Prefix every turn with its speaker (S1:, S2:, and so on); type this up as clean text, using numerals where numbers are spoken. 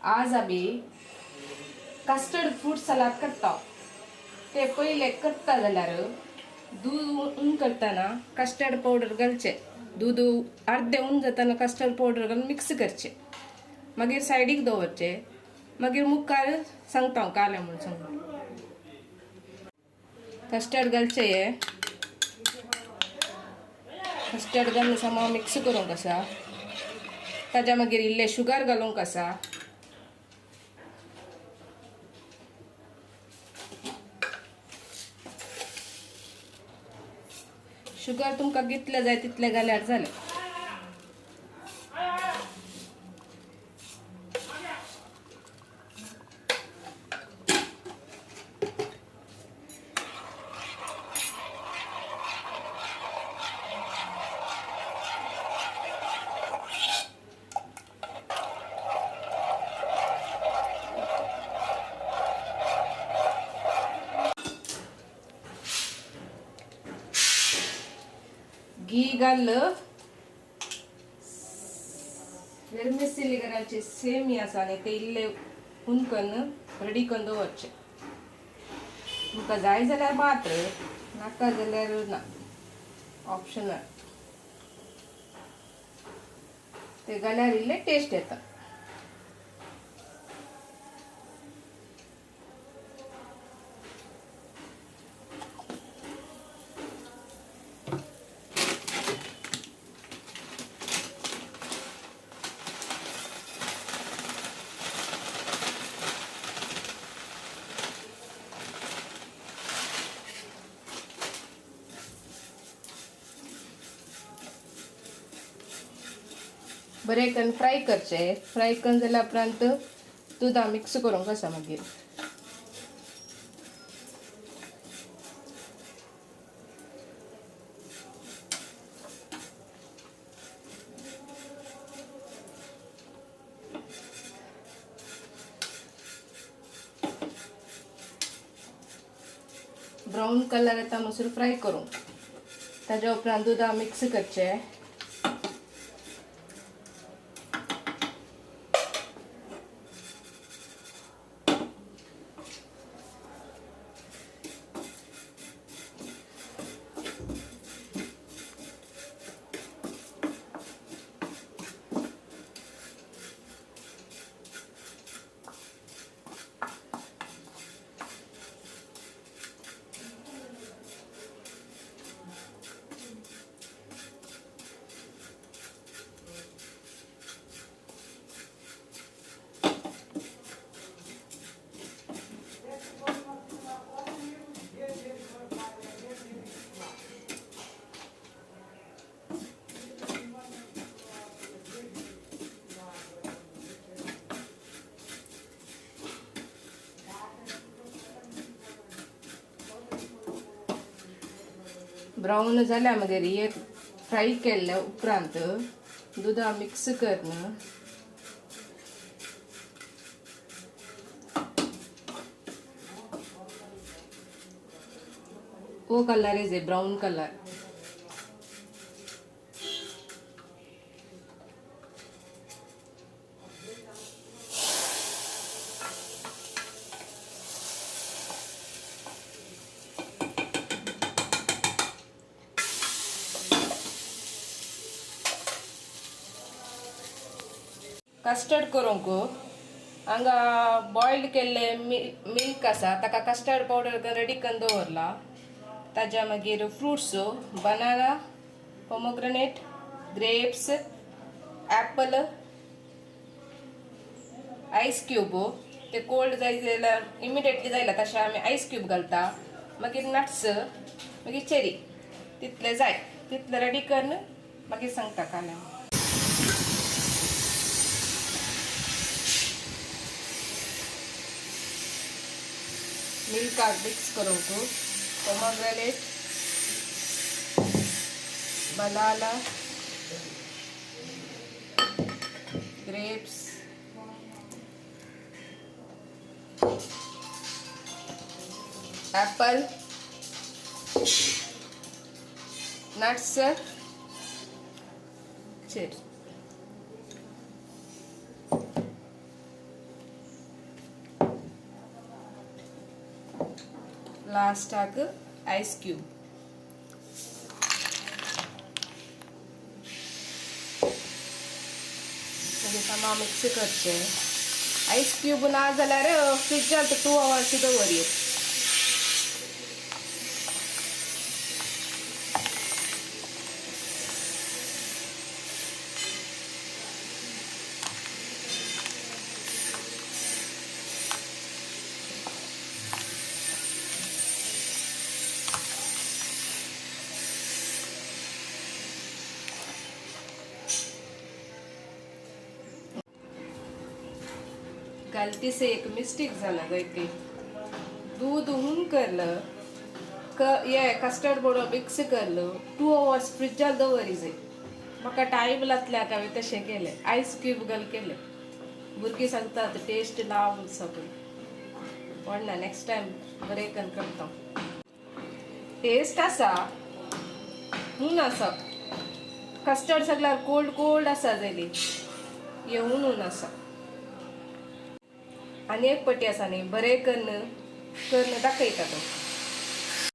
S1: आज आमी custard fruit salad करता. ते पयले करता जाल्यार दूद उन करतना कस्टर्ड पावडर घालचे. दूद अर्दे उन जाताना कस्टर्ड पावडर घालून मिक्स करचे, मागीर सायडीक दवरचे. मागीर मुखार सांगता हांव काले म्हूण सांगता. कस्टर्ड घालचे, हे कस्टर्ड घालून सामा मिक्स करूंक आसा. ताज्या मागीर इल्लें शुगर घालूंक आसा. शुगर तुमकां कितले जाय तितले घाल्यार जालें. घी घाललं, वेर्मिसिली घालचे सेमी आसा आनी ते इल्ले हुनकन रेडी करून दवरचे. तुमकां जाय जाल्यार मात्र, नाका जाल्यार ना, ऑप्शनल. ते घाल्यार इल्ले टेस्ट येता. बरें करून फ्राय करचे. फ्राय करून जाल्या उपरांत दुदा मिक्स करूंक आसा. मागीर ब्राऊन कलर येता म्हणसर फ्राय करूंक. ताज्या उपरांत दुदा मिक्स करचे. ब्राऊन जाल्या मागीर हे फ्राय केल्ल्या उपरांत दुदा मिक्स करून वो colour is a brown colour. Custard करूंक हांगा बॉयल्ड केल्ले मिल्क आसा, ताका कस्टर्ड पावडर रेडी करून दवरला. ताज्या मागीर fruits banana, pomegranate, grapes, apple, ice cube. ते कोल्ड जाय जाल्यार इमिडिएटली जायना तशें आमी आयस क्यूब घालता. मागीर नट्स, मागीर चेरी, तितले जाय तितले रेडी करून मागीर सांगता काल्यां. मिल्काक मिक्स करूंक pomegranate, banana, grapes, apple, nuts, cherry. लास्टाक आयस क्यूब. मागीर सामा मिक्स करचें. आयस क्यूब ना जाल्यार फ्रिजांत 2 आवर्स दवरयो. गलती से एक मिस्टेक झाला गय ते. दूध हून करलं ये कस्टर्ड बरोबर मिक्स करलं, 2 आवर्स फ्रिजात दवरिजे. म्हाका टायम लागल्याक हांवें तशें केलें. आयस क्यूब घाल केलें. भुरगीं सांगतात टेस्ट ना सगळी पण ना, नेक्स्ट टायम बरें करून करता. टेस्ट आसा हून आसा. कस्टर्ड सगळ्यार कोल्ड कोल्ड आसा जाली येवन हून आसा. आनी एक पटी आसा न्ही, बरें कन्न कन्न दाखयता तो.